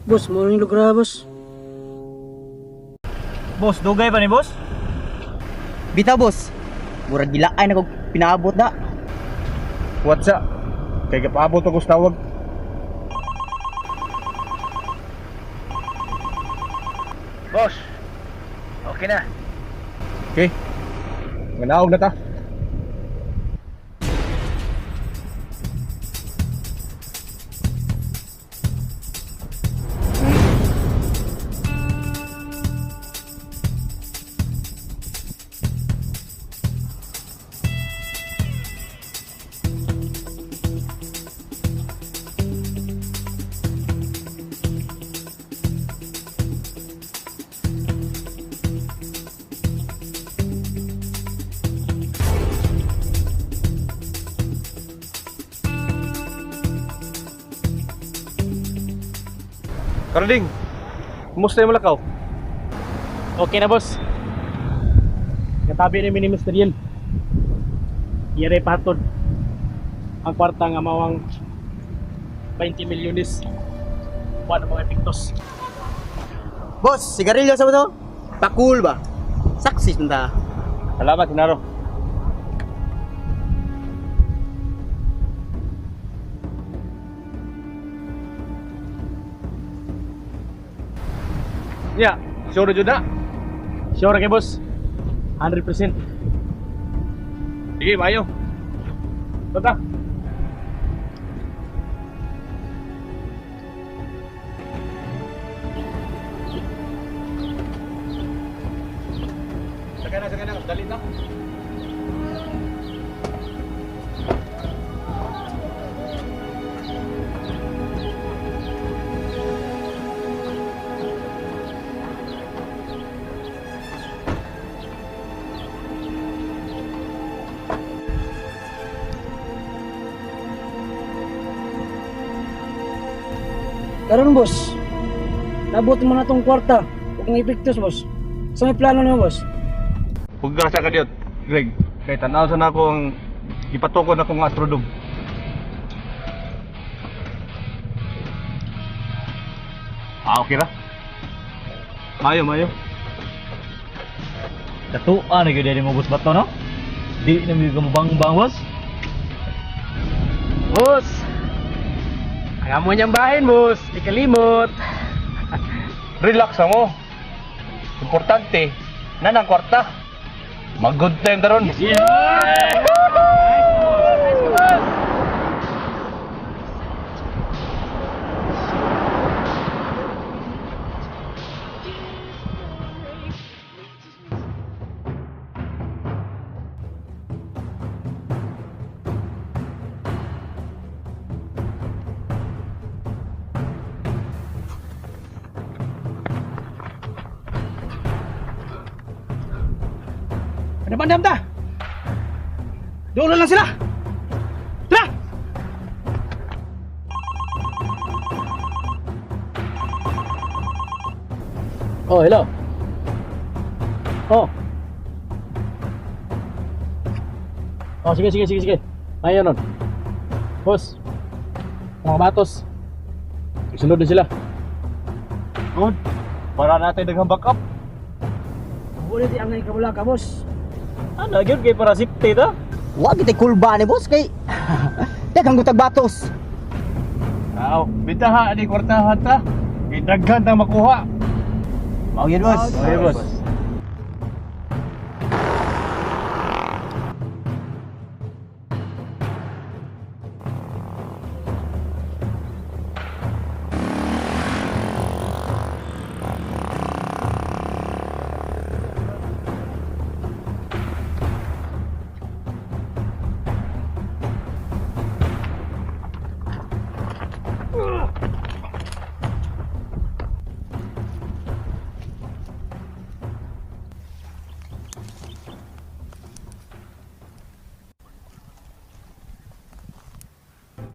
Boss, mo yung lugar boss. Boss, dugay pa ni boss? Bitaw boss. Murag gila ay nako pinaabot da. What's up? Kay kapaabot ako sa tawag. Boss, okay na. Okay. Manaog na ta. Karling, kumusta yung Malakaw? Okay na boss. Katabi ni Mr. Yel. Iyari patod. Ang kwarta nga mawang 20 milyones. Buwan ang mga epektos. Boss, sigarilyo sa mo to? Pakul ba? Saksis punta. Salamat, Hinaro. Ya, sure jud na. Sure kay boss. 100%. Sige, mayo. Tata. Sakay na, dali na. Karon boss. Nabot mo na tong kwarta. Huwag ng epektos boss. So may plano na boss. Huwag ka ka diyot, Greg. Kay tanaw sa na akong ipatukod na akong astrodome. Okay ra? Mayo. Katuan na gyud mo boss bato no? Di na mi gamubang-bang boss. Boss. Ang amo niyang bahin boss, di kalimot. Relax mo. Importante, nanang kwarta. Mag-good time daron. Yeah! Ano ba ta? Doon lang sila! Tara! Oh, hello. Oh. Oh, sige. Ayun nun. Boss. Mga batos. Sunod na sila. Good. Para natin daghang backup. Wala di ang kabula ka boss. Ano, yun kay para safety to? Wa gitay kulba ni boss kay. Daghang gutag batos. Aw, bitaha ni kwartahan ta. Kay daghan ta makuha. Mao yun boss. Okay, boss.